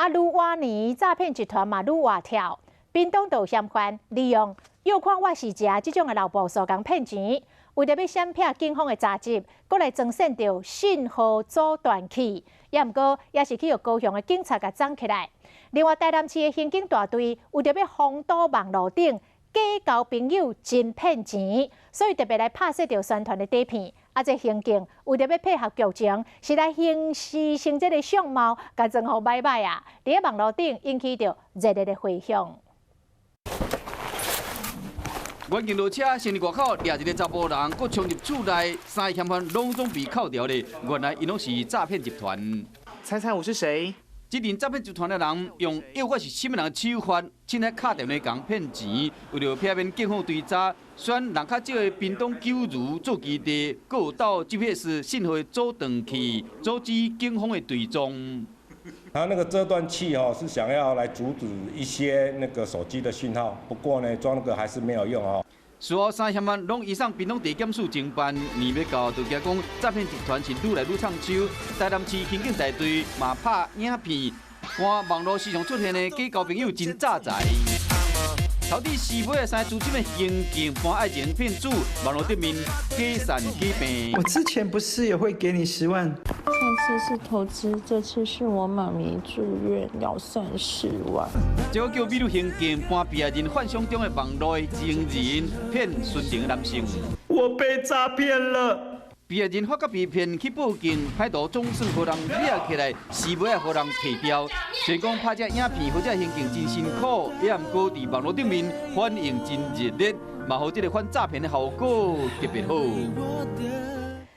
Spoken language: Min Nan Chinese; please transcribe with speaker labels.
Speaker 1: 啊，愈倚年詐騙集團嘛愈活跳，屏東就有嫌犯利用藥看我是食這種的老步數共騙錢，為著欲閃避警方的查緝，閣來裝設著信號阻斷器，也毋過也是去予高雄的警察共摠起來。另外，台南市的刑警大隊為著欲封堵網路頂假交朋友真騙錢，所以特別來拍攝著宣傳的短片。啊，這刑警為著欲配合劇情，是來犧牲這个相貌，共裝予䆀䆀啊！佇咧網路頂引起著熱烈的迴響。
Speaker 2: 遠近路車先佇外口掠一个查埔人，閣衝入厝內，三个嫌犯攏總被銬著咧。原來𪜶攏是詐騙集團。
Speaker 3: 猜猜我是誰？
Speaker 2: 這陣詐騙集團的人用藥我是啥物人的手法，凊彩敲電話共騙錢，為著避免警方追查，選人較少的屏東九如做基地，閣有鬥 GPS 信號的阻斷器，阻止警方的追蹤。
Speaker 4: 他那個遮斷器哦，是想要來阻止一些那個手機的訊號，不過呢，裝那個還是沒有用哦。
Speaker 2: 事後三嫌犯攏移送屏東地檢署偵辦，年欲到就驚講詐騙集團是愈來愈暢手。台南市刑警大隊嘛拍影片，看網路時常出現的假交朋友真詐財。頭拄死尾的三個資深的刑警扮愛情騙子，網路頂面假善假病。
Speaker 5: 我之前不是也會給你10萬？
Speaker 6: 上次是投資，這次是我媽咪住院要30萬。
Speaker 2: 這個叫美女刑警扮被害人幻想中的網路情人，騙純情的男性。
Speaker 5: 我被詐騙了。
Speaker 2: 被害人發覺被騙去報警，歹徒總算予人掠起來，死尾仔予人提牢。雖然講拍這影片予這刑警真辛苦，也毋過佇網路頂面反應真熱烈，嘛予這个反詐騙的效果特別好。